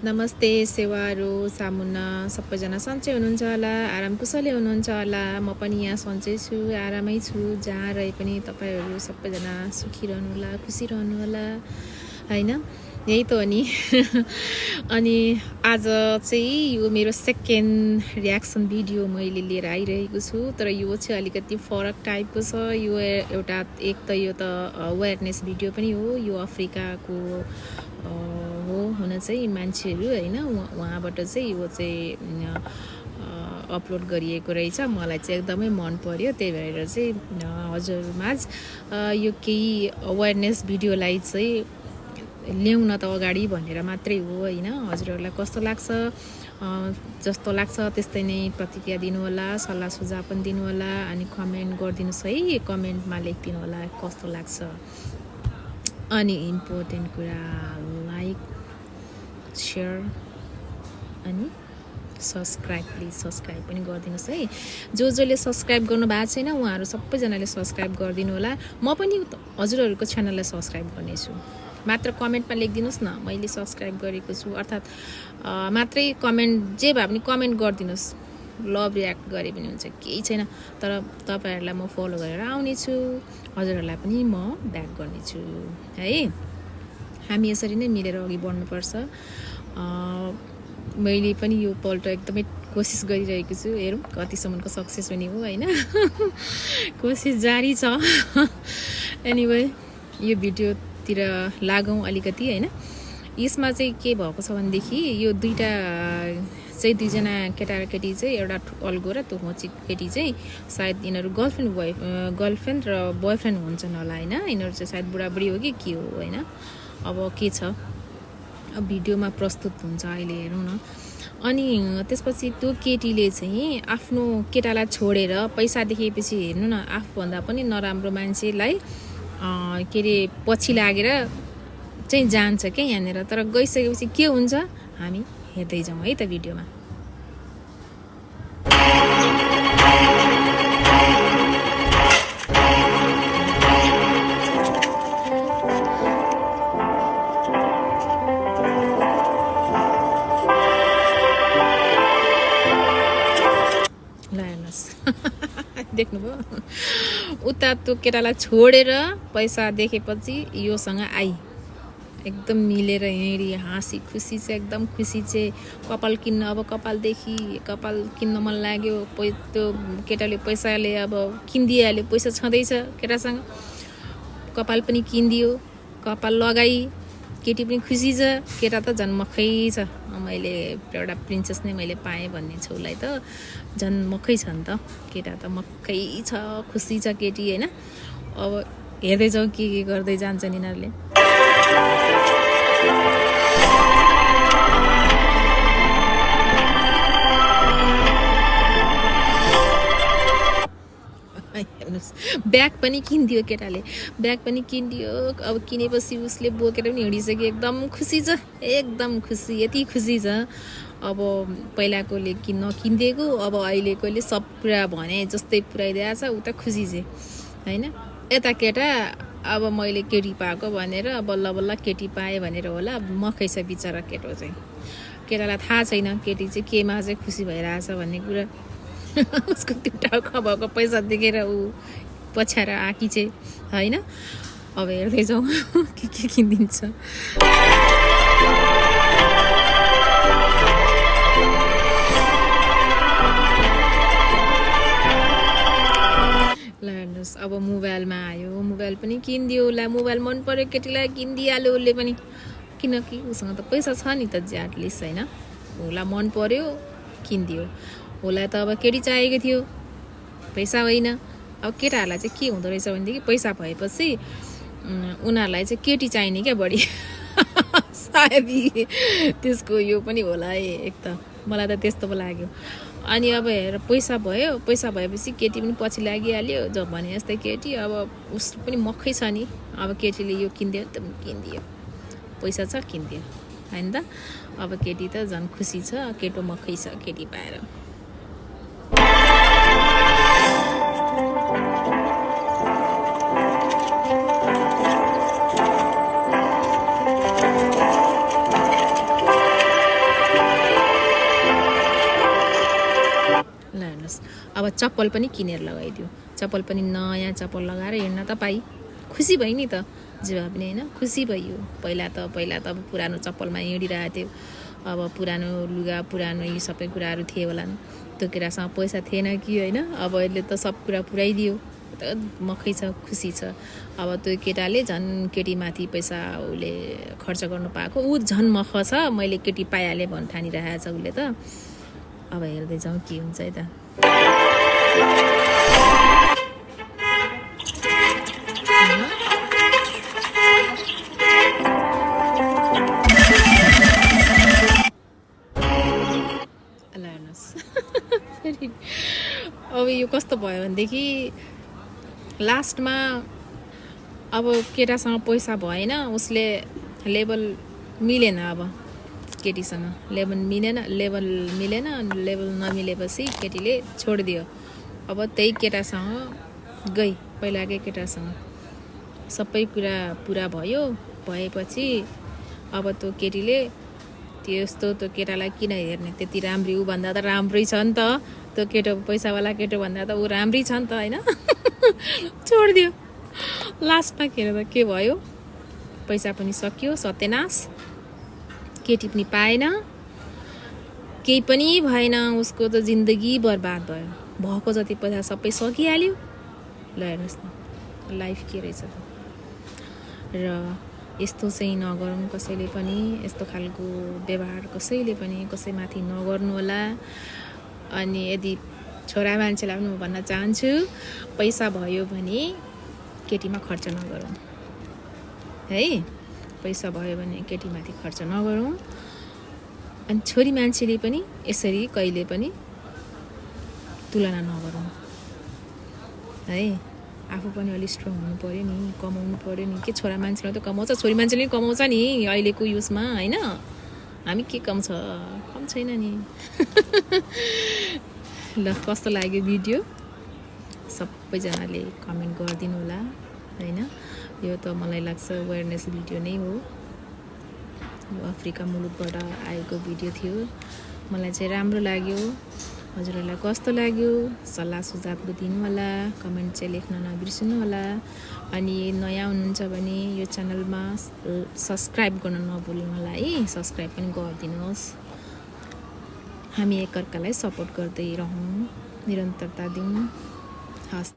नमस्ते सेवाहरू सामुन्ना सबैजना सन्चै हुनुहुन्छ होला, आराम कुशलै हुनुहुन्छ होला। म पनि यहाँ सन्चै छु, आरामै छु। जहाँ रहे पनि तपाईँहरू सबैजना सुखी रहनु होला, खुसी रहनु होला हैन, यही त हो नि। अनि आज चाहिँ यो मेरो सेकेन्ड रियाक्सन भिडियो मैले लिएर आइरहेको छु, तर यो चाहिँ अलिकति फरक टाइपको छ। यो एउटा एक त यो त अवेरनेस भिडियो पनि हो, यो अफ्रिकाको हो हुन चाहिँ मान्छेहरू हैन, उहाँबाट चाहिँ यो चाहिँ अपलोड गरिएको रहेछ। मलाई चाहिँ एकदमै मन पर्यो, त्यही भएर चाहिँ हजुरमाझ यो केही अवेरनेस भिडियोलाई चाहिँ ल्याउन त अगाडि भनेर मात्रै हो हैन। हजुरहरूलाई कस्तो लाग्छ, जस्तो लाग्छ त्यस्तै नै प्रतिक्रिया दिनु होला, सल्लाह सुझाव पनि दिनु होला, अनि कमेन्ट गरिदिनुहोस् है, कमेन्टमा लेखिदिनु होला कस्तो लाग्छ। अनि इम्पोर्टेन्ट कुरा लाइक सेयर अनि सब्सक्राइब, प्लिज सब्सक्राइब पनि गरिदिनुहोस् है। जसले सब्सक्राइब गर्नु भएको छैन उहाँहरू सबैजनाले सब्सक्राइब गरिदिनु होला। म पनि हजुरहरूको च्यानललाई सब्सक्राइब गर्नेछु, मात्र कमेन्टमा लेखिदिनुहोस् न मैले सब्सक्राइब गरेको छु, अर्थात् मात्रै कमेन्ट जे भए पनि कमेन्ट गरिदिनुहोस्। लभ रियाक्ट गरे पनि हुन्छ, केही छैन, तर तपाईँहरूलाई म फलो गरेर आउनेछु, हजुरहरूलाई पनि म ब्याक गर्नेछु है। हामी यसरी नै मिलेर अघि बढ्नुपर्छ। मैले पनि यो पल्ट एकदमै कोसिस गरिरहेको छु, हेरौँ कतिसम्मको सक्सेस हुने हो हैन। कोसिस जारी छ। एनिवे यो भिडियोतिर लागौँ अलिकति हैन। यसमा चाहिँ के भएको छ भनेदेखि यो दुईजना केटा र केटी चाहिँ, एउटा अल्गो र त्यो होची केटी चाहिँ सायद यिनीहरू गर्लफ्रेन्ड र बोयफ्रेन्ड हुन्छन् होला हैन। यिनीहरू चाहिँ सायद बुढाबुढी हो कि के हो हैन। अब के छ, अब भिडियोमा प्रस्तुत हुन्छ, अहिले हेरौँ न। अनि त्यसपछि त्यो केटीले चाहिँ आफ्नो केटालाई छोडेर पैसा देखेपछि हेर्नु न, आफूभन्दा पनि नराम्रो मान्छेलाई के अरे पछि लागेर चाहिँ जान्छ क्या यहाँनिर। तर गइसकेपछि के हुन्छ हामी हेर्दै जाउँ है त भिडियोमा। देख्नुभयो, उता त्यो केटालाई छोडेर पैसा देखेपछि योसँग आई, एकदम मिलेर हिँडी हाँसी खुसी चाहिँ, एकदम खुसी चाहिँ। कपाल किन्न, अब कपाल किन्न मन लाग्यो, त्यो केटाले पैसाले अब किनिदिइहाल्यो, पैसा छँदैछ केटासँग, कपाल पनि किनिदियो, कपाल लगाई, केटी पनि खुसी छ, केटा त झन् मखै छ। मैले एउटा प्रिन्सेस नै मैले पाएँ भन्ने छेउलाई त झन् मखै छ नि त, केटा त मक्कै छ, खुसी छ केटी हैन। अब हेर्दै जाउँ के गर्दै जान्छन् यिनीहरूले। ब्याग पनि किनिदियो केटाले, ब्याग पनि किनिदियो। अब किनेपछि उसले बोकेर पनि हिँडिसक्यो, एकदम खुसी छ, एकदम खुसी, यति खुसी छ। अब पहिलाकोले नकिनिदिएको, अब अहिलेकोले सब कुरा भने जस्तै पुऱ्याइदिएको छ, उता खुसी चाहिँ हैन। यता केटा अब मैले केटी पाएको भनेर बल्ल बल्ल केटी पाएँ भनेर होला, मखै छ बिचरा केटो चाहिँ। केटालाई थाहा छैन केटी चाहिँ केमा चाहिँ खुसी भइरहेछ भन्ने कुरा। उसको त्यो टाउका भएको पैसा देखेर ऊ पछ्याएर आँकी चाहिँ होइन। अब हेर्दै जाउँ के किनिदिन्छ। ल हेर्नुहोस्, अब मोबाइलमा आयो, मोबाइल पनि किनिदियो होला, मोबाइल मन पऱ्यो केटीलाई किनिदिइहाल्यो उसले पनि, किनकि उसँग त पैसा छ नि त एटलिस्ट होइन। उसलाई मन पऱ्यो किनिदियो, उसलाई त अब केटी चाहिएको थियो, पैसा होइन। अब केटाहरूलाई चाहिँ के हुँदो रहेछ भनेदेखि पैसा भएपछि उनीहरूलाई चाहिँ केटी चाहिने क्या बढी। सायद त्यसको यो पनि होला है, एक त मलाई त त्यस्तो पो लाग्यो। अनि अब हेर पैसा भयो, पैसा भएपछि केटी पनि पछि लागिहाल्यो, जब भने जस्तै केटी अब उस पनि मखै छ नि। अब केटीले यो किनिदियो त किनिदियो, पैसा छ किनिदियो होइन त। अब केटी त झन् खुसी छ, केटो मखै छ केटी पाएर। अब चप्पल पनि किनेर लगाइदियो, चप्पल पनि नयाँ चप्पल लगाएर हिँड्न त पाइ, खुसी भयो नि त जे भए पनि होइन, खुसी भयो। पहिला त अब पुरानो चप्पलमा हिँडिरहेको थियो, अब पुरानो लुगा पुरानो यी सबै कुराहरू थिए होला, त्यो केटासँग पैसा थिएन कि होइन, अब यसले त सब कुरा पुऱ्याइदियो, मखै छ, खुसी छ। अब त्यो केटाले झन् केटीमाथि पैसा उसले खर्च गर्नु पाएको, ऊ झन् मख छ, मैले केटी पाइहालेँ भन्नु ठानिरहेको छ उसले त। अब हेर्दै जाउँ के हुन्छ है त। अब यो कस्तो भयो भनेदेखि लास्टमा अब केटासँग पैसा भएन, उसले लेभल मिलेन, अब केटीसँग लेभल मिलेन, लेभल नमिलेपछि केटीले छोडिदियो। अब त्यही केटासँग गई, पहिलाकै केटासँग सबै कुरा पुरा भयो, भएपछि अब त्यो केटीले त्यो केटालाई किन हेर्ने, त्यति राम्री ऊ भन्दा त राम्रै छ नि त, त्यो केटो पैसावाला केटो भन्दा त ऊ राम्रै छ नि त होइन, छोडिदियो। लास्टमा के भयो, पैसा पनि सकियो, सत्यनाश, केटी पनि पाएन, केही पनि भएन, उसको त जिन्दगी बर्बाद भयो, भएको जति पैसा सबै सकिहाल्यो। ल हेर्नुहोस् न लाइफ के रहेछ त। र यस्तो चाहिँ नगरौँ कसैले पनि, यस्तो खालको व्यवहार कसैले पनि कसैमाथि नगर्नु होला। अनि यदि छोरा मान्छेलाई पनि म भन्न चाहन्छु, पैसा भयो भने केटीमा खर्च नगरौँ है, पैसा भयो भने केटीमाथि खर्च नगरौँ। अनि छोरी मान्छेले पनि यसरी कहिले पनि तुलना नगरौँ है। आफू पनि अलि स्ट्रङ हुनु पऱ्यो नि, कमाउनु पऱ्यो नि। के छोरा मान्छेले त कमाउँछ, छोरी मान्छेले पनि कमाउँछ नि अहिलेको युजमा होइन, हामी के कम छैन नि। ल कस्तो लाग्यो भिडियो सबैजनाले कमेन्ट गरिदिनु होला होइन। यो त मलाई लाग्छ अवेरनेस भिडियो नै हो, यो अफ्रिका मुलुकबाट आएको भिडियो थियो। मलाई चाहिँ राम्रो लाग्यो, हजुरहरूलाई कस्तो लाग्यो सल्लाह सुझाव दिनु होला, कमेन्ट चाहिँ लेख्न नबिर्सनु होला। अनि नयाँ हुनुहुन्छ भने यो च्यानलमा सब्सक्राइब गर्न नभुल्नु होला है, सब्सक्राइब पनि गरिदिनुहोस्। हामी एकअर्कालाई सपोर्ट गर्दै रहौँ, निरन्तरता दिउँ। हस्।